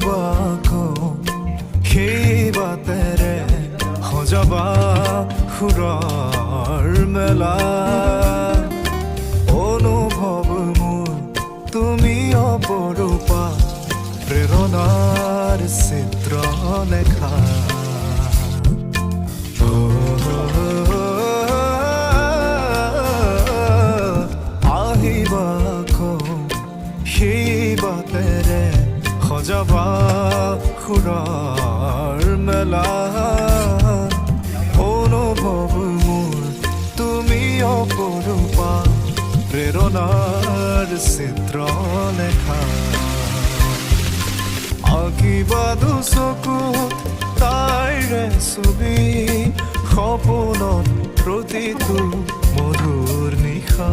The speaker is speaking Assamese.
আহিবা আকৌ সেই বাটেৰে, সজাবা সুৰৰ মেলা। অনুভৱ মোৰ, তুমি অপৰূপা, প্ৰেৰণাৰ চিত্ৰলেখা। আহিবা আকৌ সেই বাটেৰে, সজাবা সুৰৰ মেলা। অনুভৱ মোৰ, তুমি অপৰূপা, প্ৰেৰণাৰ চিত্ৰলেখা। আঁকিবা দুচকুত তাইৰে ছবি, সপোনত প্ৰতিটো মধুৰ নিশা।